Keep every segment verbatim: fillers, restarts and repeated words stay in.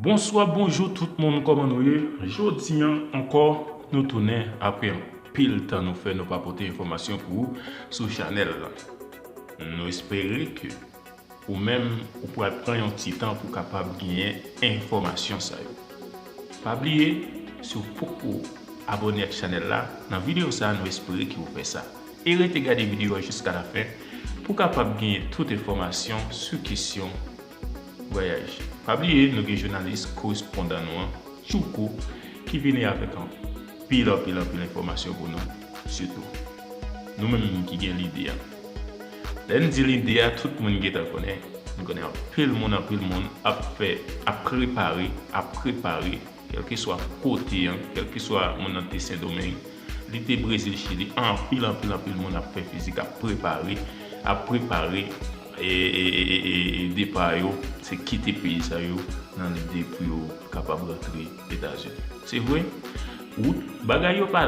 Bonswa, bonjou tout moun, kòman nou ye? Jodi an ankò, nou tounen apre anpil tan nou fè nou pa pote enfòmasyon pou ou sou chanèl la. Nou espere ke ou menm, ou pral pran yon ti tan pou kapab genyen enfòmasyon sa yo. Pa bliye, si w poko abòne ak chanèl la, nan videyo sa a, nou espere ke w fè sa. E rete gade videyo a jiska lafen pou w kapab genyen tout enfòmasyon sou kesyon vwayaj. Pa bliye, nou gen jounalis korespondan nou an, Tchouko, ki vini avèk anpil, anpil, anpil enfòmasyon pou nou, sitou nou menm moun ki gen lide a. Lè n di lide a, tout moun gentan konnen. Nou konnen anpil moun, anpil moun ap fè, ap prepare, ap prepare, kèlkeswa kote an, kèlkeswa moun nan te Sendomeng, li te Brezil, Chili, anpil, anpil, anpil moun ap fè fizik, ap prepare, ap prepare e, e, e, e, e, e depa yo, se kite peyi sa yo nan lide pou yo kapab rantre Etazini. Se vre, wout, bagay yo pa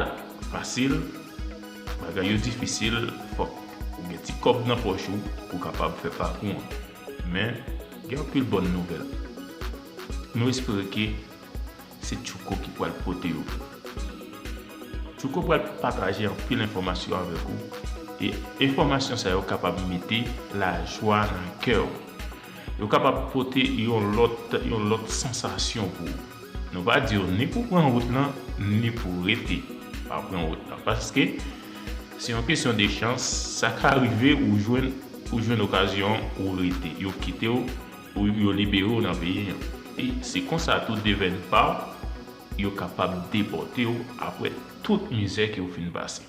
fasil, bagay yo difisil, fòk ou gen ti kòb nan pòch ou pou kapab fè pakou an. Men, gen anpil bòn nouvèl. Nou espere ke se Tchouko ki pral pote yo pou. Tchouko pral pataje anpil enfòmasyon avèk ou, e enfòmasyon sa yo kapab mete lajwa nan kè w. Yo kapab pote yon lòt, yon lòt sansasyon pou ou. Nou pa di w ni pou pran wout lan, ni pou rete pa pran wout lan. Paske se yon kesyon de chans, sa ka rive ou jwenn, ou jwenn okazyon, ou rete. Yo kite w, ou, yo libere w nan peyi an. E se konsa tou devèn pa w, yo kapab depòte w apre tout mizè ke w fin pase.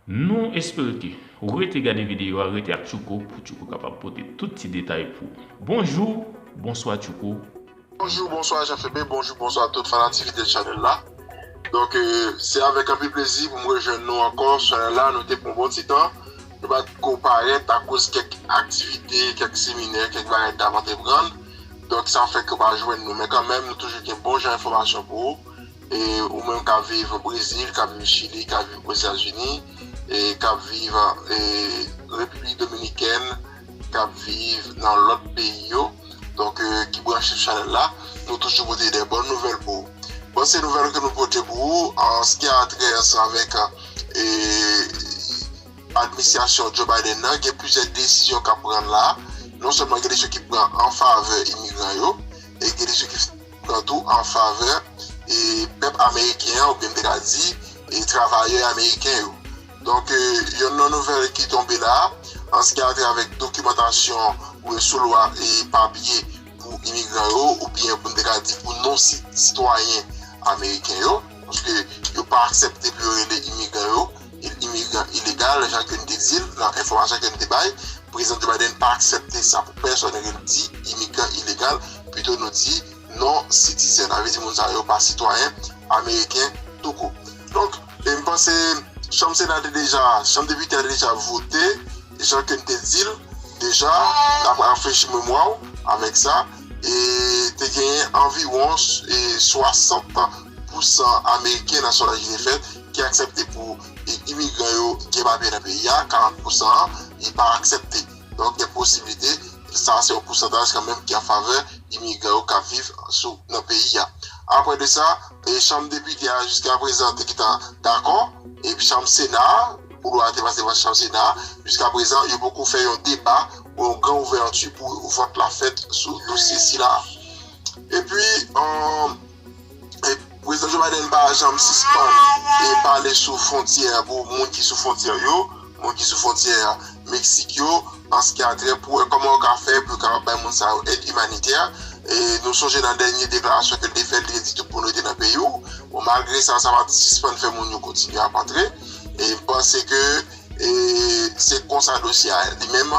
Nou espere ke ou rete gade videyo a, rete ak Tchouko pou Tchouko kapab pote tout ti detay pou ou. Bonjou, bonswa Tchouko. Bonjou, bonswa Jean Philippe, bonjou, bonswa tout fanatik Fidèl Chanèl la. Donk, euh, se avèk anpil plezi pou m rejwenn nou ankò sou chanèl la, nou te pran bon ti tan. Nou pa t ko parèt akoz kèk aktivite, kèk seminè, kèk bagay n t ap antreprann. Donk, sa fè ke w pa jwenn nou. Men kanmenm, nou toujou gen bon jan enfòmasyon pou ou. E ou menm k ap viv Brezil, k ap viv Chili, k ap viv Ozetazini, e k ap viv, e, Repiblik Dominikèn, k ap viv nan lòt peyi yo. Donk, e, ki branche sou chanèl la, nou toujou pote de bòn nouvèl pou ou. Bon, se nouvèl ke nou pote pou ou, an se ki a trè ansanm avèk, e, administrasyon Joe Biden nan, gen plizyè desizyon k ap pran la. Non sèlman gen desizyon ki pran an favè imigran yo, e gen desizyon ki pran tou an favè, e, pèp ameriken an, oubyen m te ka di, e, travayè ameriken yo. Donk, e, yonn nan nouvèl ki tonbe la, an se ki a trè avèk dokimantasyon, oubyen sou lwa e papye pou imigran yo, oubyen pou m te ka di pou non si-, sitwayen ameriken yo, paske yo pa aksepte pou yo rele imigran yo, i-, imigran ilegal, jan ke n te di l nan enfòmasyon ke n te bay. Prezidan Joe Biden pa aksepte sa pou pèsòn rele di imigran ilegal, pito nou di non citizen, sa vle di moun sa yo pa sitwayen ameriken toukou. Donk, e m panse Chanm Sena te deja, Chanm Depite a te deja vote, jan ke n te di l deja, n ap rafrechi memwa w avèk sa, e te genyen anviwon, e, swasant pousan ameriken nan sondaj ki te fèt ki aksepte pou, e, imigran yo gen papye nan peyi a, karant pousan an, li pa aksepte. Donk, gen posiblite, sa se yon pousantaj kanmenm ki an favè imigran yo k ap viv sou, nan peyi a. Apre de sa, e, Chanm Depite a jiska prezan te gentan dakò, epi Chanm Sena a, pou lwa a te pase devan Chanm Sena a, jiska prezan, yo poko fè yon deba ou yon gran ouvèti pou vòt la fèt sou dosye sila a. Epi, e, e, Prezidan Joe Biden pa janm sispann e pale sou fwontyè pou moun ki sou fwontyè yo, moun ki sou fwontyè Meksik yo, an se ki a trè pou wè kòman yo ka fè pou yo kapab bay moun sa yo èd imanitè. E nou sonje nan dènye deklarasyon ke l te fè, li te di tout moun rete nan peyi w. Bon, malgre sa, sa pa t sispann fè moun yo kontinye ap antre. E m panse ke, e, se konsa dosye a li menm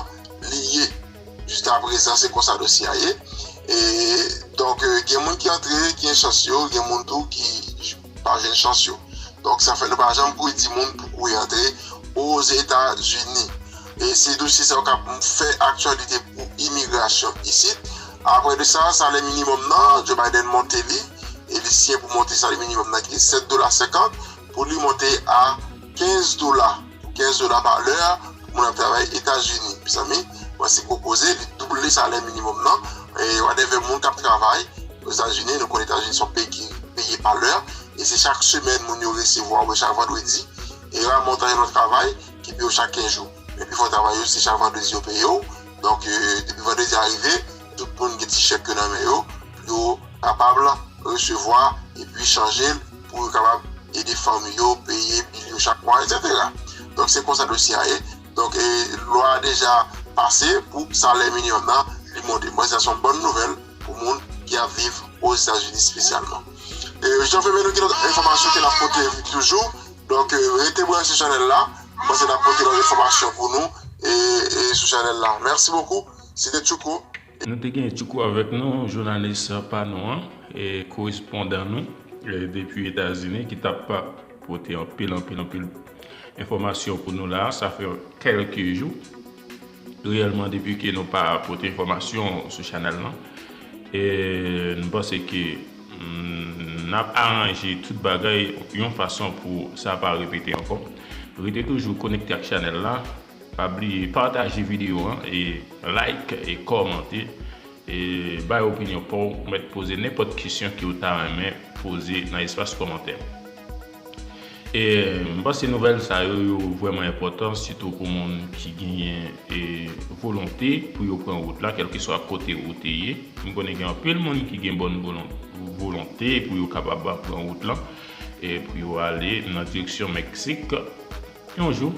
li ye. Jiska prezan, se konsa dosye a ye. E, donk, e, gen moun ki antre, ki gen chans yo, gen moun tou ki pa jwenn chans yo. Donk, sa fè nou pa janm kouri di moun pou kouri antre Ozetazini. E se dosye sa yo k ap fè aktyalite pou imigrasyon isit. Apre de sa, salè minimòm nan, Joe Biden monte li, e li siyen pou monte salè minimòm nan ki sèt dola senkant, pou li monte a kenz dola, kenz dola pa lè pou moun ap travay Etazini. Mezanmi, mwen se gwo koze, li double salè minimòm nan. E whatever, moun k ap travay, Ozetazini, nou konnen Etazini se yon peyi ki peye pa lè, e se chak semèn moun yo resevwa, oubyen chak vandredi, e raman w ta gen yon travay ki peye w chak kenz jou. Men pifò travay yo, se chak vandredi yo peye w. Donk, e, depi vandredi a rive, tout moun gen ti chèk yo nan men yo, pou yo kapab resevwa, epi chanje l, pou yo kapab ede fanmi yo, peye bil yo chak mwa, etsetera. Donk, se konsa dosye a ye. Donk, e, lwa a deja pase pou salè minimòm nan, li monte. Mwen, sa se yon bòn nouvèl pou moun ki ap viv Ozetazini espesyalman. E, Jean Firmin, nou gen lòt enfòmasyon ke n ap pote toujou. Donk, e, rete branche sou chanèl la. Mwen, se n ap pote lòt enfòmasyon pou nou, e, e sou chanèl la. Mèsi bokou. Se te Tchouko. Nou te gen Tchouko avèk nou, jounalis pa nou an, e korespondan nou, e depi Etazini, ki t ap pote anpil, anpil, anpil enfòmasyon pou nou la. Sa fè kèlke jou, reyèlman, depi ke nou pa pote enfòmasyon sou chanèl lan. E nou panse ke, mm, n ap aranje tout bagay yon fason pou sa pa repete ankò. Rete toujou konekte ak chanèl la. Pa bliye pataje videyo an, e like, e kòmante, e bay opinyon pa w, ou mèt poze nenpòt kesyon ke w ta renmen poze nan espas kòmantè. E m panse nouvèl sa yo, yo vrèman enpòtan, sitou pou moun ki genyen, e, volonte pou yo pran wout la, kèlkeswa kote ou te ye. M konnen gen anpil moun ki gen bòn volon-, volonte pou yo kapab pran wout lan, e pou yo ale nan direksyon Meksik. Yon jou,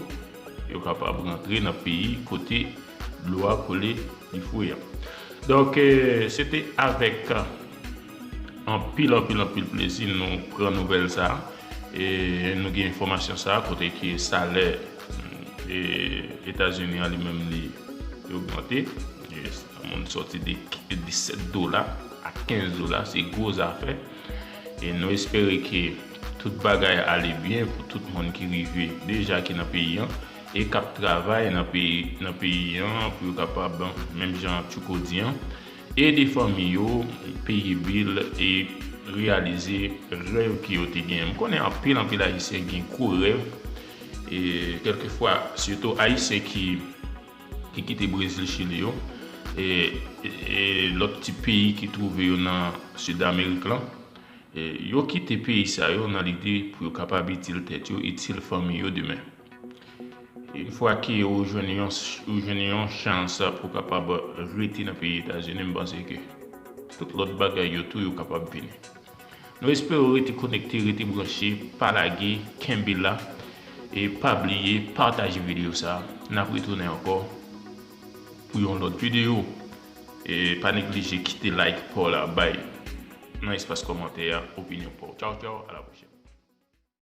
yo kapab rantre nan peyi kote dlo a koule li fre a. Donk, e, se te avèk, e, anpil, anpil, anpil plezi nou pran nouvèl sa a. E nou gen enfòmasyon sa a, kote ke salè, e, Etazini an li menm li, li ogmante. E moun sòti de disèt dola a kenz dola, se gwo zafè. E nou espere ke tout bagay ale byen pou tout moun ki rive deja ki nan peyi an e k ap travay nan peyi, nan peyi an pou yo kapab, menm jan Tchouko di an, ede fanmi yo, peye bil e reyalize rèv ke yo te genyen. M konnen anpil, anpil Ayisyen gen gwo rèv, e kèlkefwa, sitou Ayisyen ki, ki kite Brezil, Chili yo, e, e, e lòt ti peyi ki twouve yo nan Sid Amerik lan, e yo kite peyi sa yo nan lide pou yo kapab itil tèt yo, itil fanmi yo demen. Yon fwa ke ou jwenn yon, ou jwenn yon chans pou kapab rete nan peyi Etazini, m panse ke tout lòt bagay yo tou, yo kapab vini. Nou espere w rete konekte, rete branche, pa lage, kenbe la, e pa bliye pataje videyo sa a. N ap retounen ankò pou yon lòt videyo. E pa neglije kite like pa w la, bay nan espas kòmantè a opinyon pa w. Tchaw, tchaw, a la pwochèn.